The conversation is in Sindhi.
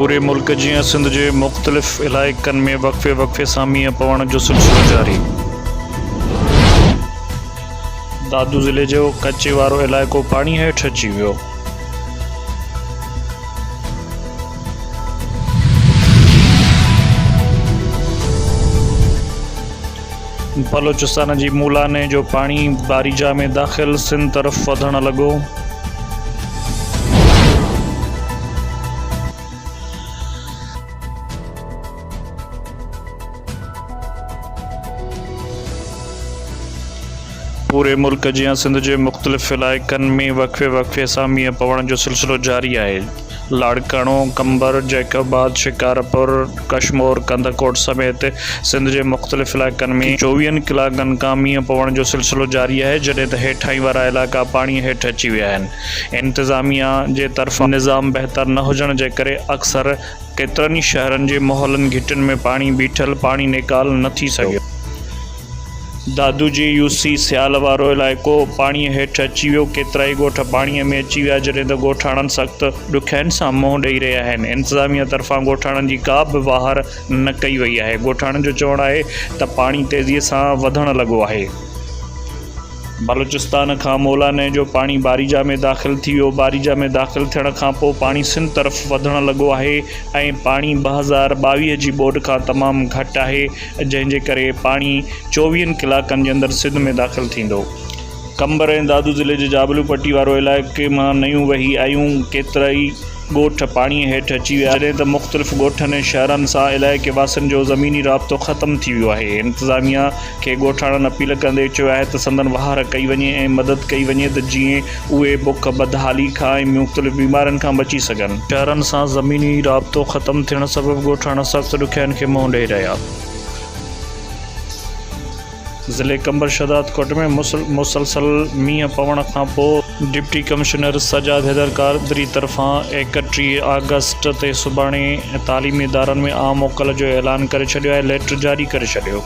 پوري ملڪ جيان سنڌ جي مختلف علائقن ۾ وقفي وقفي سان مينهن پوڻ جو سلسلو جاري. دادو ضلعي جو ڪچي وارو علائقو پاڻي هيٺ اچي ويو. بلوچستان جي مولا نئين جو پاڻي باريجا ۾ داخل، سنڌ طرف وڌڻ لڳو. پوري ملڪ جيان سنڌ جي مختلف علائقن ۾ وقفي وقفي سان مينهن پوڻ جو سلسلو جاري آهي. لاڙڪاڻو، قمبر، جيڪب آباد، شڪارپور، ڪشمور، ڪنڌڪوٽ سميت سنڌ جي مختلف علائقن ۾ چوويهن ڪلاڪن کان مينهن پوڻ جو سلسلو جاري آهي، جڏهن ته هيٺاهين وارا علائقا پاڻي هيٺ اچي ويا آهن. انتظاميا جي طرفان نظام بهتر نه هجڻ جي ڪري اڪثر ڪيترن ئي شهرن جي محلن گهٽين ۾ پاڻي بيٺل پاڻي نيڪال نه ٿي سگهيو. دادو جي يو سي سيال وارو علائقو پاڻي هيٺ اچي ويو، ڪيترائي ڳوٺ پاڻي ۾ اچي ويا، جڏهن ته ڳوٺاڻن سخت ڏکيائين سان منهن ڏئي رهيا آهن، انتظاميا طرفان ڳوٺاڻن جي ڪا به واهر نه ڪئي وئي آهي، ڳوٺاڻن جو چوڻ آهي ته پاڻي تيزي سان وڌڻ لڳو آهي. بلوچستان کان مولا نئين جو پاڻي باريجا ۾ داخل ٿي ويو، باريجا ۾ داخل ٿيڻ کانپوء پاڻي سنڌ طرف وڌڻ لڳو آهي ۽ پاڻي 2022 جي ٻوڏ کان تمام گهٽ آهي، جنهن جي ڪري پاڻي چوويهن ڪلاڪن جي اندر سنڌ ۾ داخل ٿيندو. قمبر ۽ دادو ضلعي جي جابلو پٽي وارو علائقي مان نيون وهي آيون، ڪيترائي ڳوٺ پاڻي هيٺ اچي ويا، جڏهن ته مختلف ڳوٺن ۽ شهرن سان علائقي واسين جو زميني رابطو ختم ٿي ويو آهي، انتظاميا کي ڳوٺاڻن اپيل ڪندي چيو آهي ته سندن واهر ڪئي وڃي ۽ مدد ڪئي وڃي ته جيئن اهي بک، بدحالي کان ۽ مختلف بيمارين کان بچي سگهن. شهرن سان زميني رابطو ختم ٿيڻ سبب ڳوٺاڻا سخت ڏکيائين کي منهن ڏئي رهيا. ضلعي قمبر شهدادڪوٽ ۾ مسلسل مينهن پوڻ کانپوء ڊپٽي ڪمشنر سجاد حيدر قادري طرفان 31 آگسٽ تي سڀاڻي تعليمي ادارن ۾ عام موڪل جو اعلان ڪري ڇڏيو آهي، ليٽر جاري ڪري ڇڏيو.